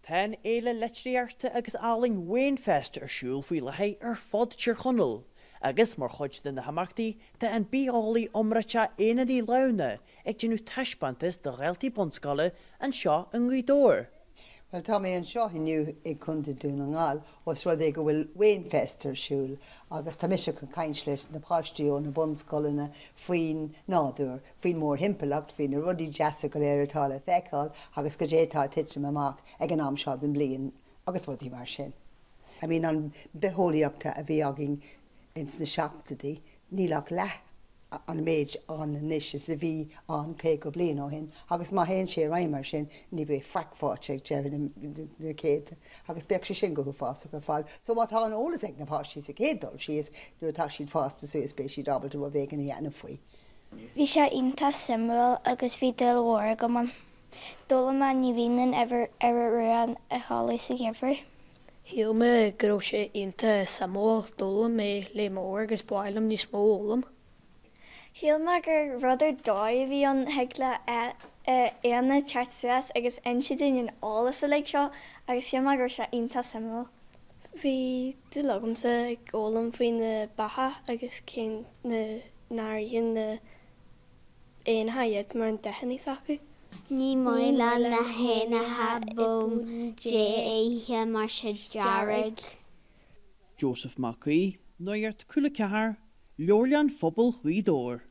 Tá an fhéile litríochta agus ealaíon Wainfest ar siúl faoi láthair ar fud Tír Chonaill agus mar chuid de na himeachtaí tá an bitheolaí iomráiteach Éanna Ní Lamhna ag déanamh taispeántas do dhaltaí bunscoile anseo i nGaoth Dobhair. Bhuel, tá mé anseo inniu i gContae Dún na nGall os rud é go bhfuil Wainfest ar siúl agus tá mise chun caint leis na páistí ó na bunscoileanna faoin nádúr, faoin mórthimpeallacht, faoi na rudaí deasa go léir atá le feiceáil agus goidé atá ag titim amach ag an am seo den bhliain agus rudaí mar sin. I mean an bitheolaíochta a bhí againn ins na seachtóidí, níl ach leath an méid ann anois is a bhí ann 50 bliain ó shin agus má théann sé ar aghaidh mar sin ní bheidh faic fágtha ag deireadh na céadta agus beidh sé sin go huafásach ar fad. So má tá an eolas ag na páistí sa chéad dul síos nuair atá siad fásta suas beidh siad ábalta rud éigin a dhéanamh faoi. Bhí sé iontach suimiúil agus bhí dúil mhór agam ann. D'fhoghlaim mé ní bhíonn an oiread rua a chodladh sa gheimhreadh. Shíl mé go raibh sé iontach suimiúil, d'fhoghlaim mé léith mór agus ba mhaith liom níos mó a fhoghlaim. Shíl mé gur rud ar dóigh a bhí ann, thig le Éanna teacht suas agus inse dúinn an eolas uilig seo agus shíl mé go raibh sé iontach suimiúil. Bhí dúil agamsa ag foghlaim faoi na beacha agus cén na nár itheann na éanacha iad mar an dathanna s'acu. Ní maith liom na héanacha bó dé a ithe mar siad dearg. Joseph Mac Aoidh, Nuacht Cúla 4, Leabharlann Phobail Ghaoth Dobhair.